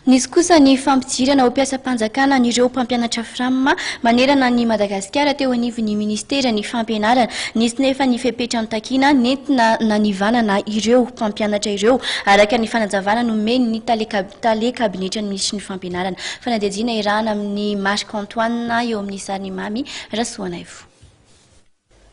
Nisy kosa ny fampidirana ho mpiasam-panjakana an'ireo mpampianatra Fram manerana an'i Madagasikara teo anivon'ny minisiteran'ny Fampianarana. Nisy nefa ny fepetra notakiana nentina nanivanana ireo mpampianatra ireo, araka ny fanazavana nomen'ny tale kabinetran'ny minisitry ny Fampianarana. Fanadihadiana iarahana amin'i Marc Antoine eo amin'ny sarin'i Mamy Rasoanaivo.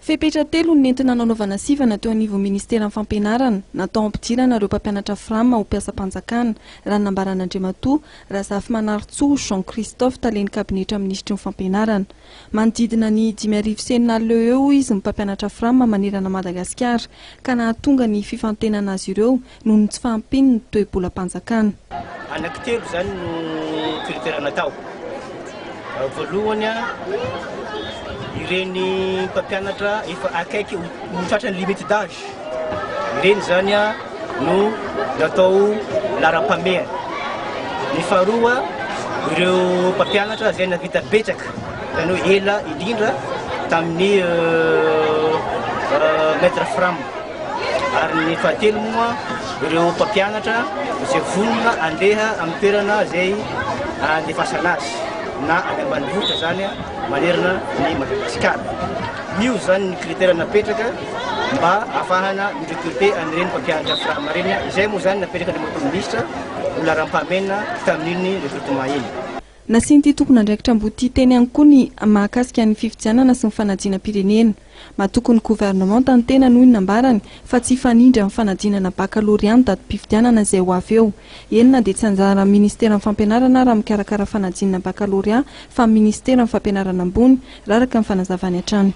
Fepetra telo no nentina nanaovana sivana teo anivon'ny minisiteran'ny Fampianarana, natao hampidirana ireo mpampianatra Fram ho mpiasam-panjakana, raha ny nambaran'Andriamatoa Razafimanarintsoa Jean Christophe, talen'ny kabinetra minisitry ny Fampianarana. Manodidina ny 6500 eo eo hoy izy ny mpampianatra Fram manerana Madagasikara, ka nahatonga ny fifantenana azy ireo noho ny tsy fahampian'ny toe-bolam-panjakana. Anankitelo izany no critère natao. Voalohany, ireny mpampianatra efa akaiky ho tratran'ny limite d'âge, ireny izany no natao laharam-pahamehana. Ny faharoa, ireo mpampianatra izay nahavita betsaka, izany hoe ela indrindra tamin'ny maître fram. Ary ny fahatelo moa ireo mpampianatra izay vonona andeha amin'ny toerana izay andefasana azy na any ambanivohitra izany manerana ny Madagasikara. Io izany ny critère napetraka mba ahafahana mi-recruter an'ireny mpampianatra fram ireny, izay moa izany napetraka Andriamatoa Minisitra ho laharam-pahamehana tamin'iny recrutement iny. Nasian'ity tompon'andraikitra ambony ity teny ihany koa ny mahakasika ny fifidianana sy ny fanadinam-pirenena. Matoky ny governemanta ny tenany hoy ny nambarany fa tsy hifanindry amin'ny fanadinana bakalorea ny datim-pifidianana izay ho avy eo. Eny na dia tsy anjaran'ny ministeran'ny fampianarana ara mikarakara fanadinana bakalorea fa ny ministeran'ny fampianarana ambony, raha araka ny fanazavany hatrany.